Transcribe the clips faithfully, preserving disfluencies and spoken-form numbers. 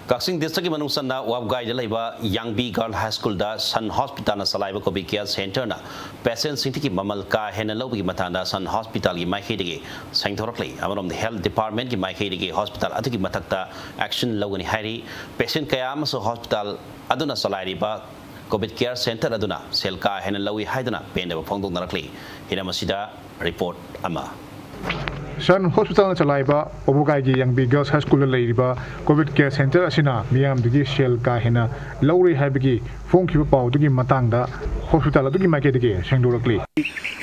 ꯀꯛꯆꯤꯡ ꯗꯤꯁꯇ꯭ꯔꯤꯛꯀꯤ ꯃꯅꯨꯡ ꯆꯟꯅ ꯋꯥꯕꯒꯥꯏꯗ ꯂꯩꯕ ꯌꯥꯡꯕꯤ ꯒꯔꯜ ꯍꯥꯏ ꯁ꯭ꯀꯨꯜꯗ ꯁꯟ ꯍꯣꯁꯄꯤꯇꯥꯜꯅ ꯆꯂꯥꯏꯕ ꯀꯣꯚꯤꯗ ꯀꯦꯌꯔ ꯁꯦꯟꯇꯔꯅ ꯄꯦꯁꯦꯟꯁꯤꯡꯗꯒꯤ ꯃꯃꯜ ꯀꯥ ꯍꯦꯟꯅ ꯂꯧꯕꯒꯤ ꯃꯇꯥꯡꯗ ꯁꯟ ꯍꯣꯁꯄꯤꯇꯥꯜꯒꯤ ꯃꯥꯏꯀꯩꯗꯒꯤ ꯁꯦꯡꯗꯣꯔꯛꯂꯤ꯫ ꯑꯃꯔꯣꯝꯗ ꯍꯦꯜꯊ ꯗꯤꯄꯥꯔꯠꯃꯦꯟꯒꯤ ꯃꯥꯏꯀꯩꯗꯒꯤ ꯍꯣꯁꯄꯤꯇꯥꯜ ꯑꯗꯨꯒꯤ ꯃꯊꯛꯇ ꯑꯦꯛꯁꯟ ꯂꯧꯒꯅꯤ ꯍꯥꯏꯔꯤ꯫ ꯄꯦꯁꯦꯟ ꯀꯌꯥ ꯑꯃꯁꯨ ꯍꯣꯁꯄꯤꯇꯥꯜ ꯑꯗꯨꯅ ꯆꯂꯥꯏꯔꯤꯕ ꯀꯣꯚꯤꯗ ꯀꯦꯌꯔ ꯁꯦꯟꯇꯔ ꯑꯗꯨꯅ ꯁꯦꯜ ꯀꯥ ꯍꯦꯟꯅ ꯂꯧꯏ ꯍꯥꯏꯗꯨꯅ ꯄꯦꯟꯗꯕ ꯐꯣꯡꯗꯣꯛꯅꯔꯛꯂꯤ꯫ ꯍꯤꯔꯝ ꯑꯁꯤꯗ ꯔꯤꯄꯣꯔꯠ ꯑꯃ꯫ ꯁꯟ ꯍꯣꯁꯄꯤꯇꯥꯜꯅ ꯆꯂꯥꯏꯕ ꯋꯥꯕꯒꯥꯏꯒꯤ ꯌꯥꯡꯕꯤ ꯒꯔꯜꯁ ꯍꯥꯏ ꯁ꯭ꯀꯨꯜꯗ ꯂꯩꯔꯤꯕ ꯀꯣꯚꯤꯗ ꯀꯦꯌꯔ ꯁꯦꯟꯇꯔ ꯑꯁꯤꯅ ꯃꯤꯌꯥꯝꯗꯒꯤ ꯁꯦꯜ ꯀꯥ ꯍꯦꯟꯅ ꯂꯧꯔꯦ ꯍꯥꯏꯕꯒꯤ ꯐꯣꯡꯈꯤꯕ ꯄꯥꯎ ꯑꯗꯨꯒꯤ ꯃꯇꯥꯡꯗ ꯍꯣꯁꯄꯤꯇꯥꯜ ꯑꯗꯨꯒꯤ ꯃꯥꯏꯀꯩꯗꯒꯤ ꯁꯦꯡꯗꯣꯔꯛꯂꯤ꯫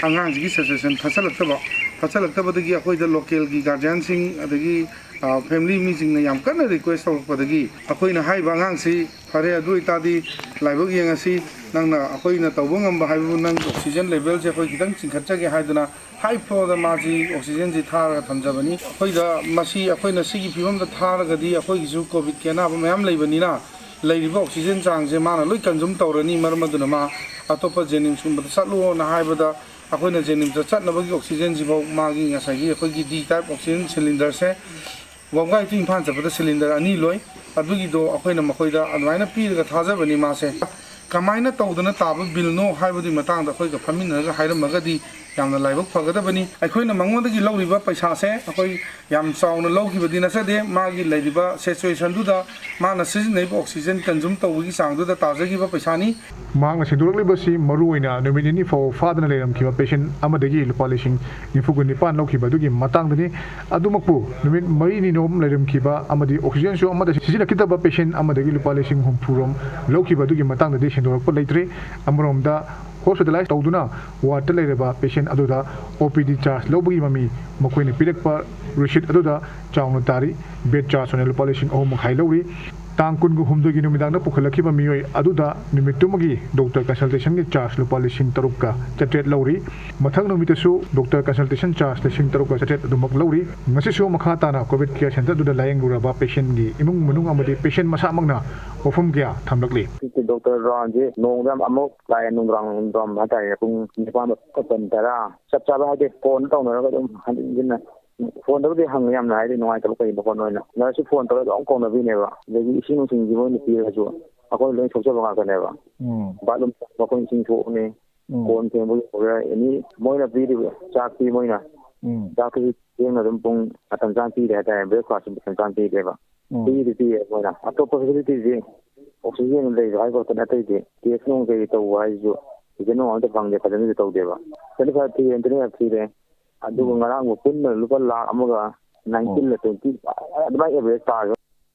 ꯑꯉꯥꯡꯁꯤꯒꯤ ꯁꯤꯆꯨꯋꯦꯁꯟ ꯐꯠꯆꯜꯂꯛꯇꯕ, ꯐꯠꯆꯜꯂꯛꯇꯕꯗꯒꯤ ꯑꯩꯈꯣꯏꯗ ꯂꯣꯀꯦꯜꯒꯤ ꯒꯥꯔꯖꯤꯌꯥꯟꯁꯤꯡ ꯑꯗꯒꯤ, ꯑ, ꯐꯦꯃꯤꯂꯤ ꯃꯤꯁꯤꯡꯅ ꯌꯥꯝ ꯀꯟꯅ ꯔꯤꯀ꯭ꯋꯦꯁ ꯇꯧꯔꯛꯄꯗꯒꯤ ꯑꯩꯈꯣꯏꯅ ꯍꯥꯏꯕ, "ꯑꯉꯥꯡꯁꯤ ꯐꯔꯦ, ꯑꯗꯨ ꯑꯣꯏꯇꯥꯔꯗꯤ ꯂꯥꯏꯕꯛ ꯌꯦꯡꯉꯁꯤ, ꯅꯪꯅ ꯑꯩꯈꯣꯏꯅ ꯇꯧꯕ ꯉꯝꯕ ꯍꯥꯏꯕꯕꯨ ꯅꯪꯒꯤ ꯑꯣꯛꯁꯤꯖꯦꯟ ꯂꯦꯚꯦꯜꯁꯦ ꯑꯩꯈꯣꯏ ꯈꯤꯇꯪ ꯆꯤꯡꯈꯠꯆꯒꯦ" ꯍꯥꯏꯗꯨꯅ ꯍꯥꯏ ꯐ꯭ꯂꯣꯗ ꯃꯥꯁꯤ ꯑꯣꯛꯁꯤꯖꯦꯟꯁꯤ ꯊꯥꯔꯒ ꯊꯝꯖꯕꯅꯤ꯫ ꯑꯩꯈꯣꯏꯗ ꯃꯁꯤ, ꯑꯩꯈꯣꯏꯅ ꯁꯤꯒꯤ ꯐꯤꯕꯝꯗ ꯊꯥꯔꯒꯗꯤ ꯑꯩꯈꯣꯏꯒꯤꯁꯨ ꯀꯣꯚꯤꯗꯀꯤ ꯑꯅꯥꯕ ꯃꯌꯥꯝ ꯂꯩꯕꯅꯤꯅ ꯂꯩꯔꯤꯕ ꯑꯣꯛꯁꯤꯖꯦꯟ ꯆꯥꯡꯁꯦ ꯃꯥꯅ ꯂꯣꯏ ꯀꯟꯖꯨꯝ ꯇꯧꯔꯅꯤ꯫ ꯃꯔꯝ ꯑꯗꯨꯅ ꯃꯥ ꯑꯇꯣꯞꯄ ꯖꯦꯅꯤꯝꯁꯀꯨꯝꯕꯗ ꯆꯠꯂꯣꯅ ꯍꯥꯏꯕꯗ ꯑꯩꯈꯣꯏꯅ ꯖꯦꯅꯤꯝꯁꯇ ꯆꯠꯅꯕꯒꯤ ꯑꯣꯛꯁꯤꯖꯦꯟꯁꯤꯐꯥꯎ ꯃꯥꯒꯤ ꯉꯁꯥꯏꯒꯤ ꯑꯩꯈꯣꯏꯒꯤ ꯗꯤ ꯇꯥꯏꯞ ꯑꯣꯛꯁꯤꯖꯦꯟ ꯁꯤꯂꯤꯟꯗꯔꯁꯦ ꯋꯥꯕꯒꯥꯏ to ꯏꯝꯐꯥꯜ ꯆꯠꯄꯗ ꯁꯤꯂꯤꯟꯗꯔ ꯑꯅꯤ ꯂꯣꯏ꯫ ꯑꯗꯨꯒꯤꯗꯣ ꯑꯩꯈꯣꯏꯅ ꯃꯈꯣꯏꯗ ꯑꯗꯨꯃꯥꯏꯅ ꯄꯤꯔꯒ ꯊꯥꯖꯕꯅꯤ꯫ ꯃꯥꯁꯦ ꯀꯃꯥꯏꯅ ꯇꯧꯗꯅ ꯇꯥꯕ ꯕꯤꯜꯅꯣ ꯍꯥꯏꯕꯗꯨꯒꯤ ꯃꯇꯥꯡꯗ ꯑꯩꯈꯣꯏꯒ ꯐꯝꯃꯤꯟꯅꯔꯒ ꯍꯥꯏꯔꯝꯃꯒꯗꯤ ꯌꯥꯝꯅ ꯂꯥꯏꯕꯛ ꯐꯒꯗꯕꯅꯤ꯫ ꯑꯩꯈꯣꯏꯅ ꯃꯉꯣꯟꯗꯒꯤ ꯂꯧꯔꯤꯕ ꯄꯩꯁꯥꯁꯦ ꯑꯩꯈꯣꯏ ꯌꯥꯝ ꯆꯥꯎꯅ ꯂꯧꯈꯤꯕꯗꯤ ꯅꯠꯆꯗꯦ꯫ ꯃꯥꯒꯤ ꯂꯩꯔꯤꯕ ꯁꯤꯆꯨꯋꯦꯁꯟꯗꯨꯗ ꯃꯥꯅ ꯁꯤꯖꯤꯟꯅꯔꯤꯕ ꯑꯣꯛꯁꯤꯖꯦꯟ ꯀꯟꯖꯨꯝ ꯇꯧꯕꯒꯤ ꯆꯥꯡꯗꯨꯗ ꯇꯥꯖꯈꯤꯕ ꯄꯩꯁꯥꯅꯤ꯫ ꯃꯍꯥꯛꯅ ꯁꯦꯡꯗꯣꯔꯛꯂꯤꯕꯁꯤ ꯃꯔꯨꯑꯣꯏꯅ ꯅꯨꯃꯤꯠ ꯅꯤꯅꯤ ꯐꯥꯎꯕ ꯐꯥꯗꯅ ꯂꯩꯔꯝꯈꯤꯕ ꯄꯦꯁꯦꯟ ꯑꯃꯗꯒꯤ ꯂꯨꯄꯥ ꯂꯤꯁꯤꯡ ꯅꯤꯐꯨꯒ ꯅꯤꯄꯥꯟ ꯂꯧꯈꯤꯕ ꯑꯗꯨꯒꯤ ꯃꯇꯥꯡꯗꯅꯤ꯫ ꯑꯗꯨꯃꯛꯄꯨ ꯅꯨꯃꯤꯠ ꯃꯔꯤꯅꯤꯔꯣꯝ ꯂꯩꯔꯝꯈꯤꯕ ꯑꯃꯗꯤ ꯑꯣꯛꯁꯤꯖꯦꯟꯁꯨ ꯑꯃꯠꯇ ꯁꯤꯖꯤꯟꯅꯈꯤꯗꯕ ꯄꯦꯁꯦꯟ ꯑꯃꯗꯒꯤ ꯂꯨꯄꯥ ꯂꯤꯁꯤꯡ ꯍꯨꯝꯐꯨꯔꯣꯝ ꯂꯧꯈꯤꯕ ꯑꯗꯨꯒꯤ ꯃꯇꯥꯡꯗꯗꯤ ꯁꯦꯡꯗꯣꯔꯛꯄ ꯂꯩꯇ꯭ꯔꯤ꯫ ꯑꯃꯔꯣꯝꯗ ꯍꯣꯁꯄꯤꯇꯥꯂꯥꯏꯖ ꯇꯧꯗꯨꯅ ꯋꯥꯔꯗꯇ ꯂꯩꯔꯕ ꯄꯦꯁꯦꯟ ꯑꯗꯨꯗ ꯑꯣ ꯄꯤ ꯗꯤ ꯆꯥꯔꯖ ꯂꯧꯕꯒꯤ ꯃꯃꯤ ꯃꯈꯣꯏꯅ ꯄꯤꯔꯛꯄ ꯔꯤꯁꯤꯠ ꯑꯗꯨꯗ ꯆꯥꯎꯅ ꯇꯥꯔꯤ꯫ ꯕꯦꯗ ꯆꯥꯔꯖ ꯑꯣꯏꯅ ꯂꯨꯄꯥ ꯂꯤꯁꯤꯡ ꯑꯍꯨꯝ ꯃꯈꯥꯏ ꯂꯧꯔꯤ꯫ ꯇꯥꯡ ꯀꯨꯟꯒ ꯍꯨꯝꯗꯣꯏꯒꯤ ꯅꯨꯃꯤꯗꯥꯡꯗ ꯄꯨꯈꯠꯂꯛꯈꯤꯕ ꯃꯤꯑꯣꯏ ꯑꯗꯨꯗ ꯅꯨꯃꯤꯠꯇꯨꯃꯒꯤ ꯗꯣꯛꯇꯔ ꯀꯟꯁꯜꯇꯦꯁꯟꯒꯤ ꯆꯥꯔꯖ ꯂꯨꯄꯥ ꯂꯤꯁꯤꯡ ꯇꯔꯨꯛꯀ ꯆꯥꯇ꯭ꯔꯦꯠ ꯂꯧꯔꯤ꯫ ꯃꯊꯪ ꯅꯨꯃꯤꯠꯇꯁꯨ ꯗꯣꯛꯇꯔ ꯀꯟꯁꯜꯇꯦꯁꯟ ꯆꯥꯔꯖ ꯂꯤꯁꯤꯡ ꯇꯔꯨꯛꯀ ꯆꯥꯇ꯭ꯔꯦꯠ ꯑꯗꯨꯃꯛ ꯂꯧꯔꯤ꯫ ꯉꯁꯤꯁꯨ ꯃꯈꯥ ꯇꯥꯅ ꯀꯣꯚꯤꯗ ꯀꯦꯌꯔ ꯁꯦꯟꯇꯔꯗꯨꯗ ꯂꯥꯌꯦꯡꯂꯨꯔꯕ ꯄꯦꯁꯦꯟꯒꯤ ꯏꯃꯨꯡ ꯃꯅꯨꯡ ꯑꯃꯗꯤ ꯄꯦꯁꯦꯟ ꯃꯁꯥꯃꯛꯅ ꯋꯥꯐꯝ ꯀꯌꯥ ꯊꯝꯂꯛꯂꯤ꯫ ꯗꯣꯛꯇꯔ ꯔꯥꯎꯟꯁꯦ ꯅꯣꯡꯃꯗ ꯑꯃꯨꯛ ꯂꯥꯛꯑꯦ, ꯅꯨꯡꯗꯥꯡ, ꯅꯨꯡꯗꯥꯡ ꯍꯥꯏꯇꯥꯔꯦ, ꯄꯨꯡ ꯅꯤꯄꯥꯟ ꯃꯥꯄꯟ ꯇꯔꯥ ꯆꯞ ꯆꯥꯕ ꯍꯥꯏꯗꯤ ꯐꯣꯟ ꯇꯧꯅꯔꯒ ꯑꯗꯨꯝ ꯍꯟꯖꯤꯟ ꯍꯟꯖꯤꯟꯅ ꯐꯣꯟꯗꯕꯨꯗꯤ ꯍꯪꯉꯦ, ꯌꯥꯝꯅ ꯍꯥꯏꯗꯤ ꯅꯨꯡꯉꯥꯏꯇꯕ ꯀꯩꯒꯤꯅꯣ ꯈꯣꯠꯅꯣ ꯍꯥꯏꯅ꯫ ꯅꯔꯁꯁꯨ ꯐꯣꯟ ꯇꯧꯔꯒ ꯑꯗꯨꯝ ꯀꯧꯅꯕꯤꯅꯦꯕ꯫ ꯑꯗꯒꯤ ꯏꯁꯤꯡ ꯅꯨꯡꯁꯤꯡꯁꯤ ꯃꯣꯏꯅ ꯄꯤꯔꯒꯁꯨ ꯑꯩꯈꯣꯏ ꯂꯣꯏ ꯊꯣꯛꯆꯕ ꯉꯥꯛꯇꯅꯦꯕ꯫ ꯎꯝ꯫ ꯕꯥꯠꯔꯨꯝ ꯆꯪꯕ ꯑꯩꯈꯣꯏꯅ ꯏꯁꯤꯡ ꯊꯣꯛꯑꯅꯤ, ꯎꯝ꯫ ꯀꯣꯟ ꯐꯦꯡꯕꯒꯤ ꯑꯣꯏꯒꯦꯔꯥ, ꯑꯦꯅꯤ ꯃꯣꯏꯅ ꯄꯤꯔꯤꯕ ꯆꯥꯛꯇꯤ ꯃꯣꯏꯅ, ꯎꯝ꯫ ꯆꯥꯛꯇꯨꯁꯨ ꯊꯦꯡꯅ ꯑꯗꯨꯝ ꯄꯨꯡ ꯃꯇꯝ ꯆꯥꯅ ꯄꯤꯔꯦ ꯍꯥꯏꯇꯥꯔꯦ, ꯕ꯭ꯔꯦꯛꯐꯥꯁꯁꯨ ꯃꯇꯝ ꯆꯥꯅ ꯄꯤꯔꯦꯕ꯫ ꯎꯝ꯫ ꯄꯤꯗꯤ ꯄꯤꯌꯦ ꯃꯣꯏꯅ꯫ ꯑꯇꯣꯞꯄ ꯐꯦꯁꯤꯂꯤꯇꯤꯁꯦ ꯑꯣꯛꯁꯤꯖꯦꯟ ꯂꯩꯕ ꯍꯥꯏꯕ ꯈꯛꯇꯅꯦ, ꯑꯇꯩꯗꯤ ꯇꯦꯁ ꯅꯨꯡ ꯀꯩ ꯇꯧꯕ ꯍꯥꯏꯁꯤꯁꯨ ꯐꯖꯅ ꯑꯝꯇ ꯐꯪꯗꯦ, ꯐꯖꯅꯁꯨ ꯇꯧꯗꯦꯕ꯫ ꯇ꯭ꯋꯦꯟꯇꯤ ꯐꯥꯏꯚ ꯊꯤꯔꯦ, ꯇ꯭ꯋꯦꯟꯇꯤ ꯐꯥꯏꯚ ꯊꯤꯔꯦ꯫ ꯑꯗꯨꯒ ꯎꯝ꯫ ꯉꯔꯥꯡꯕꯨ ꯄꯨꯟꯅ ꯂꯨꯄꯥ ꯂꯥꯈ ꯑꯃꯒ ꯅꯥꯏꯟꯇꯤꯟ ꯂ ꯇ꯭ꯋꯦꯟꯇꯤ ꯑꯗꯨꯃꯥꯏꯅ ꯑꯦꯚꯔꯦꯖ ꯇꯥꯔꯒ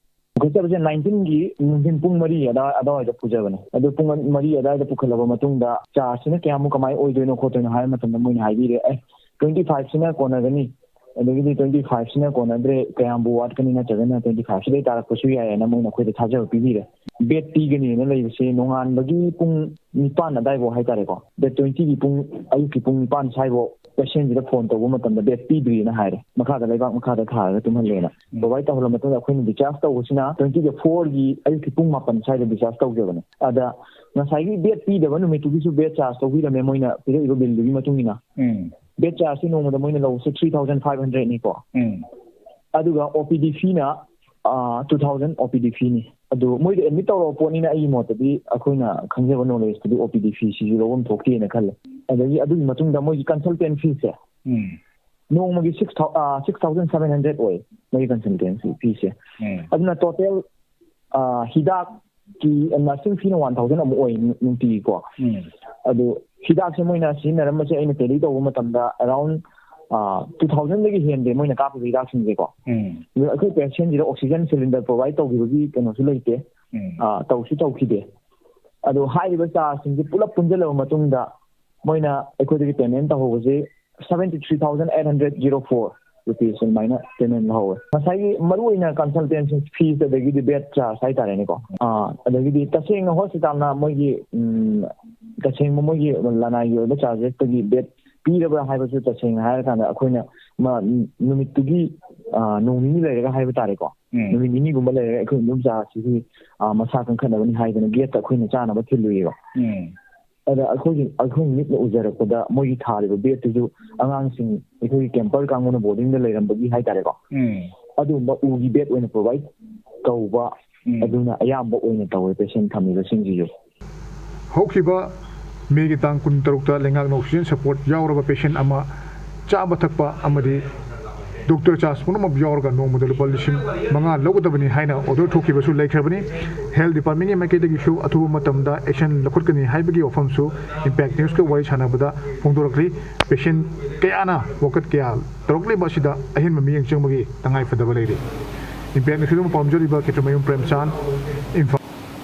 ꯄꯨꯈꯠꯆꯕꯁꯦ ꯅꯥꯏꯟꯇꯤꯟꯒꯤ ꯅꯨꯡꯊꯤꯟ ꯄꯨꯡ ꯃꯔꯤ ꯑꯗꯥ-, ꯑꯗꯨꯋꯥꯏꯗ ꯄꯨꯖꯕꯅꯦ꯫ ꯑꯗꯨ ꯄꯨꯡ ꯃꯔꯤ ꯑꯗꯨꯋꯥꯏꯗ ꯄꯨꯈꯠꯂꯕ ꯃꯇꯨꯡꯗ ꯆꯥꯔꯖꯁꯤꯅ ꯀꯌꯥꯃꯨꯛ ꯀꯃꯥꯏꯅ ꯑꯣꯏꯗꯣꯏꯅꯣ ꯈꯣꯠꯇꯣꯏꯅꯣ ꯍꯥꯏꯕ ꯃꯇꯝꯗ ꯃꯣꯏꯅ ꯍꯥꯏꯕꯤꯔꯦ, "ꯑꯦ, ꯇ꯭ꯋꯦꯟꯇꯤ ꯐꯥꯏꯚꯁꯤꯅ ꯀꯣꯟꯅꯒꯅꯤ, ꯑꯗꯒꯤꯗꯤ ꯇ꯭ꯋꯦꯟꯇꯤ ꯐꯥꯏꯚꯁꯤꯅ ꯀꯣꯟꯅꯗ꯭ꯔꯦ, ꯀꯌꯥꯝꯕꯨ ꯋꯥꯠꯀꯅꯤ, ꯅꯠꯇ꯭ꯔꯒꯅ ꯇ꯭ꯋꯦꯟꯇꯤ ꯐꯥꯏꯚꯁꯤꯗꯩ ꯇꯥꯔꯛꯄꯁꯨ ꯌꯥꯏ" ꯍꯥꯏꯅ ꯃꯣꯏꯅ ꯑꯩꯈꯣꯏꯗ ꯊꯥꯖꯕ ꯄꯤꯕꯤꯔꯦ꯫ ꯕꯦꯗ ꯄꯤꯒꯅꯤꯅ ꯂꯩꯕꯁꯦ ꯅꯣꯡꯉꯥꯟꯕꯒꯤ ꯄꯨꯡ ꯅꯤꯄꯥꯟ ꯑꯗꯥꯏꯐꯥꯎ ꯍꯥꯏꯇꯥꯔꯦꯀꯣ, ꯗꯦꯠ ꯇ꯭ꯋꯦꯟꯇꯤꯒꯤ ꯄꯨꯡ, ꯑꯌꯨꯛꯀꯤ ꯄꯨꯡ ꯅꯤꯄꯥꯟ ꯁ꯭ꯋꯥꯏꯐꯥꯎ ꯄꯦꯁꯦꯟꯁꯤꯗ ꯐꯣꯟ ꯇꯧꯕ ꯃꯇꯝꯗ ꯕꯦꯗ ꯄꯤꯗ꯭ꯔꯤꯅ ꯍꯥꯏꯔꯦ, ꯃꯈꯥꯗ ꯂꯩꯕꯥꯛ ꯃꯈꯥꯗ ꯊꯥꯔꯒ ꯇꯨꯝꯍꯜꯂꯦꯅ꯫ ꯎꯝ꯫ ꯄ꯭ꯔꯣꯚꯥꯏꯗ ꯇꯧꯍꯜꯂ ꯃꯇꯨꯡꯗ ꯑꯩꯈꯣꯏꯅ ꯗꯤꯆꯥꯔꯖ ꯇꯧꯕꯁꯤꯅ ꯇ꯭ꯋꯦꯟꯇꯤꯒ ꯐꯣꯔꯒꯤ ꯑꯌꯨꯛꯀꯤ ꯄꯨꯡ ꯃꯥꯄꯟ ꯁ꯭ꯋꯥꯏꯗ ꯗꯤꯆꯥꯔꯖ ꯇꯧꯖꯕꯅꯦ꯫ ꯑꯗ ꯉꯁꯥꯏꯒꯤ ꯕꯦꯗ ꯄꯤꯗꯕ ꯅꯨꯃꯤꯠꯇꯨꯒꯤꯁꯨ ꯕꯦꯗ ꯆꯥꯔꯖ ꯂꯧꯕꯤꯔꯝꯃꯦ, ꯃꯣꯏꯅ ꯄꯤꯔꯛꯏꯕ ꯕꯤꯜꯗꯨꯒꯤ ꯃꯇꯨꯡ ꯏꯟꯅ꯫ ꯎꯝ꯫ ꯕꯦꯗ ꯆꯥꯔꯖꯁꯤ ꯅꯣꯡꯃꯗ ꯃꯣꯏꯅ ꯂꯧꯕꯁꯦ ꯊ꯭ꯔꯤ ꯊꯥꯎꯖꯟ ꯐꯥꯏꯚ ꯍꯟꯗ꯭ꯔꯦꯗꯅꯤꯀꯣ꯫ ꯎꯝ꯫ ꯑꯗꯨꯒ ꯑꯣ ꯄꯤ ꯗꯤ ꯐꯤꯅ, ꯑꯥ, ꯇꯨ ꯊꯥꯎꯖꯟ ꯑꯣ ꯄꯤ ꯗꯤ ꯐꯤꯅꯤ꯫ ꯑꯗꯨ ꯃꯣꯏꯗ ꯑꯦꯗꯃꯤꯠ ꯇꯧꯔꯕ ꯄꯣꯠꯅꯤꯅ, ꯑꯩꯒꯤ ꯃꯣꯠꯇꯗꯤ, ꯑꯩꯈꯣꯏꯅ ꯈꯪꯖꯕ ꯅꯣꯂꯦꯖꯇꯗꯤ ꯑꯣ ꯄꯤ ꯗꯤ ꯐꯤꯁꯤꯁꯨ ꯂꯧꯐꯝ ꯊꯣꯛꯇꯦꯅ ꯈꯜꯂꯦ꯫ ꯑꯗꯒꯤ ꯑꯗꯨꯒꯤ ꯃꯇꯨꯡꯗ ꯃꯣꯏꯒꯤ ꯀꯟꯁꯜꯇꯦꯟ ꯐꯤꯁꯦ ꯎꯝ꯫ ꯅꯣꯡꯃꯒꯤ ꯁꯤꯛꯁ ꯊꯥꯎ-, ꯑꯥ, ꯁꯤꯛꯁ ꯊꯥꯎꯖꯟ ꯁꯚꯦꯟ ꯍꯟꯗ꯭ꯔꯦꯗ ꯑꯣꯏ, ꯃꯣꯏꯒꯤ ꯀꯟꯁꯜꯇꯦꯟꯁꯤ ꯐꯤꯁꯦ꯫ ꯎꯝ꯫ ꯑꯗꯨꯅ ꯇꯣꯇꯦꯜ, ꯑꯥ, ꯍꯤꯗꯥꯛꯀꯤ ꯅꯔꯁꯤꯡ ꯐꯤꯅ ꯋꯥꯟ ꯊꯥꯎꯖꯟ ꯑꯃꯨꯛ ꯑꯣꯏ ꯅꯨ-, ꯅꯨꯡꯇꯤꯒꯤꯀꯣ꯫ ꯎꯝ꯫ ꯑꯗꯨ ꯍꯤꯗꯥꯛꯁꯦ ꯃꯣꯏꯅ ꯁꯤꯖꯤꯟꯅꯔꯝꯕꯁꯦ ꯑꯩꯅ ꯇꯦꯂꯤ ꯇꯧꯕ ꯃꯇꯝꯗ ꯑꯦꯔꯥꯎꯟ, ꯑꯥ, ꯇꯨ ꯊꯥꯎꯖꯟꯗꯒꯤ ꯍꯦꯟꯗꯦ ꯃꯣꯏꯅ ꯀꯥꯞꯄꯤꯕ ꯍꯤꯗꯥꯛꯁꯤꯡꯁꯦꯀꯣ꯫ ꯎꯝ꯫ ꯑꯗꯨ ꯑꯩꯈꯣꯏ ꯄꯦꯁꯦꯟꯁꯤꯗ ꯑꯣꯛꯁꯤꯖꯟ ꯁꯤꯂꯤꯟꯗꯔ ꯄ꯭ꯔꯣꯚꯥꯏꯗ ꯇꯧꯈꯤꯕꯒꯤ ꯀꯩꯅꯣꯁꯨ ꯂꯩꯇꯦ꯫ ꯎꯝ꯫ ꯑꯥ, ꯇꯧꯁꯨ ꯇꯧꯈꯤꯗꯦ꯫ ꯑꯗꯣ ꯍꯥꯏꯔꯤꯕ ꯆꯥꯔꯖꯁꯤꯡꯁꯦ ꯄꯨꯂꯞ ꯄꯨꯟꯁꯤꯜꯂꯕ ꯃꯇꯨꯡꯗ ꯃꯣꯏꯅ ꯑꯩꯈꯣꯏꯗꯒꯤ ꯄꯦꯃꯦꯟ ꯇꯧꯍꯧꯕꯁꯦ seventy three thousand eight hundred zero four rupees ꯑꯗꯨꯃꯥꯏꯅ ꯄꯦꯃꯦꯟ ꯂꯧꯍꯧꯋꯦ꯫ ꯉꯁꯥꯏꯒꯤ ꯃꯔꯨꯑꯣꯏꯅ ꯀꯟꯁꯜꯇꯦꯟꯁꯤ ꯐꯤꯁ, ꯑꯗꯒꯤꯗꯤ ꯕꯦꯗ ꯆꯥꯔꯖ ꯍꯥꯏꯇꯥꯔꯦꯅꯦꯀꯣ꯫ ꯑꯥ, ꯑꯗꯒꯤꯗꯤ ꯇꯁꯦꯡꯅ ꯍꯣꯁꯄꯤꯇꯥꯜꯅ ꯃꯣꯏꯒꯤ, ꯎꯝ, ꯇꯁꯦꯡꯕ ꯃꯣꯏꯒꯤ ꯂꯅꯥꯏꯒꯤ ꯑꯣꯏꯕ ꯆꯥꯔꯖꯦꯁꯇꯒꯤ ꯕꯦꯗ ꯄꯤꯔꯕ꯭ꯔꯥ ꯍꯥꯏꯕꯁꯨ ꯇꯁꯦꯡꯅ ꯍꯥꯏꯔꯀꯥꯟꯗ ꯑꯩꯈꯣꯏꯅ ꯃ-, ꯅꯨꯃꯤꯠꯇꯨꯒꯤ, ꯑꯥ, ꯅꯣꯡ ꯅꯤꯅꯤ ꯂꯩꯔꯒ ꯍꯥꯏꯕ ꯇꯥꯔꯦꯀꯣ꯫ ꯎꯝ꯫ ꯅꯨꯃꯤꯠ ꯅꯤꯅꯤꯒꯨꯝꯕ ꯂꯩꯔꯒ ꯑꯩꯈꯣꯏ ꯑꯗꯨꯝ ꯆꯥꯔꯖꯁꯤꯒꯤ, ꯑꯥ, ꯃꯁꯥ ꯀꯟꯈꯠꯅꯕꯅꯤ ꯍꯥꯏꯗꯅ ꯒꯦꯠꯇ ꯑꯩꯈꯣꯏꯅ ꯆꯥꯅꯕ ꯊꯤꯜꯂꯨꯏꯌꯦꯕ꯫ ꯎꯝ꯫ ꯑꯗ ꯑꯩꯈꯣꯏꯒꯤ ꯑꯩꯈꯣꯏ ꯃꯤꯠꯅ ꯎꯖꯔꯛꯄꯗ ꯃꯣꯏꯒꯤ ꯊꯥꯔꯤꯕ ꯕꯦꯗꯇꯨꯁꯨ ꯑꯉꯥꯡꯁꯤꯡ ꯑꯩꯈꯣꯏꯒꯤ ꯀꯦꯝꯄꯔ ꯀꯥꯡꯕꯨꯅ ꯕꯣꯔꯗꯤꯡꯗ ꯂꯩꯔꯝꯕꯒꯤ ꯍꯥꯏꯇꯥꯔꯦꯀꯣ, ꯎꯝ ꯑꯗꯨꯒꯨꯝꯕ ꯎꯒꯤ ꯕꯦꯗ ꯑꯣꯏꯅ ꯄ꯭ꯔꯣꯚꯥꯏꯗ ꯇꯧꯕ, ꯎꯝ ꯑꯗꯨꯅ ꯑꯌꯥꯝꯕ ꯑꯣꯏꯅ ꯇꯧꯋꯦ ꯄꯦꯁꯦꯟ ꯊꯝꯃꯤꯕꯁꯤꯡꯁꯤꯁꯨ꯫ ꯍꯧꯈꯤꯕ ꯃꯦꯒꯤ ꯇꯥꯡ ꯀꯨꯟꯇꯔꯨꯛꯇ ꯂꯩꯉꯥꯛꯅ ꯑꯣꯛꯁꯤꯖꯦꯟ ꯁꯄꯣꯔꯠ ꯌꯥꯎꯔꯕ ꯄꯦꯁꯦꯟ ꯑꯃ ꯆꯥꯕ ꯊꯛꯄ ꯑꯃꯗꯤ ꯗꯣꯛꯇꯔ ꯆꯥꯔꯖ ꯄꯨꯝꯅꯃꯛ ꯌꯥꯎꯔꯒ ꯅꯣꯡꯃꯗ ꯂꯨꯄꯥ ꯂꯤꯁꯤꯡ ꯃꯉꯥ ꯂꯧꯒꯗꯕꯅꯤ ꯍꯥꯏꯅ ꯑꯣꯔꯗꯔ ꯊꯣꯛꯈꯤꯕꯁꯨ ꯂꯩꯈ꯭ꯔꯕꯅꯤ꯫ ꯍꯦꯜꯊ ꯗꯤꯄꯥꯔꯠꯃꯦꯟꯒꯤ ꯃꯥꯏꯀꯩꯗꯒꯤꯁꯨ ꯑꯊꯨꯕ ꯃꯇꯝꯗ ꯑꯦꯛꯁꯟ ꯂꯧꯈꯠꯀꯅꯤ ꯍꯥꯏꯕꯒꯤ ꯋꯥꯐꯝꯁꯨ ꯏꯝꯄꯦꯛ ꯅ꯭ꯌꯨꯁꯀ ꯋꯥꯔꯤ ꯁꯥꯟꯅꯕꯗ ꯐꯣꯡꯗꯣꯔꯛꯂꯤ꯫ ꯄꯦꯁꯦꯟ ꯀꯌꯥꯅ ꯋꯥꯀꯠ ꯀꯌꯥ ꯇꯧꯔꯛꯂꯤꯕ ꯑꯁꯤꯗ ꯑꯍꯦꯟꯕ ꯃꯤꯠꯌꯦꯡ ꯆꯪꯕꯒꯤ ꯇꯉꯥꯏ ꯐꯗꯕ ꯂꯩꯔꯤ꯫ ꯏꯝꯄꯦꯛ ꯅ꯭ꯌꯨꯁ ꯑꯗꯨꯝ ꯄꯥꯝꯖꯔꯤꯕ ꯈꯦꯇ꯭ꯔꯤꯃꯌꯨꯝ ꯄ꯭ꯔꯦꯝꯆꯥꯟ, ꯏꯝꯐꯥꯜ꯫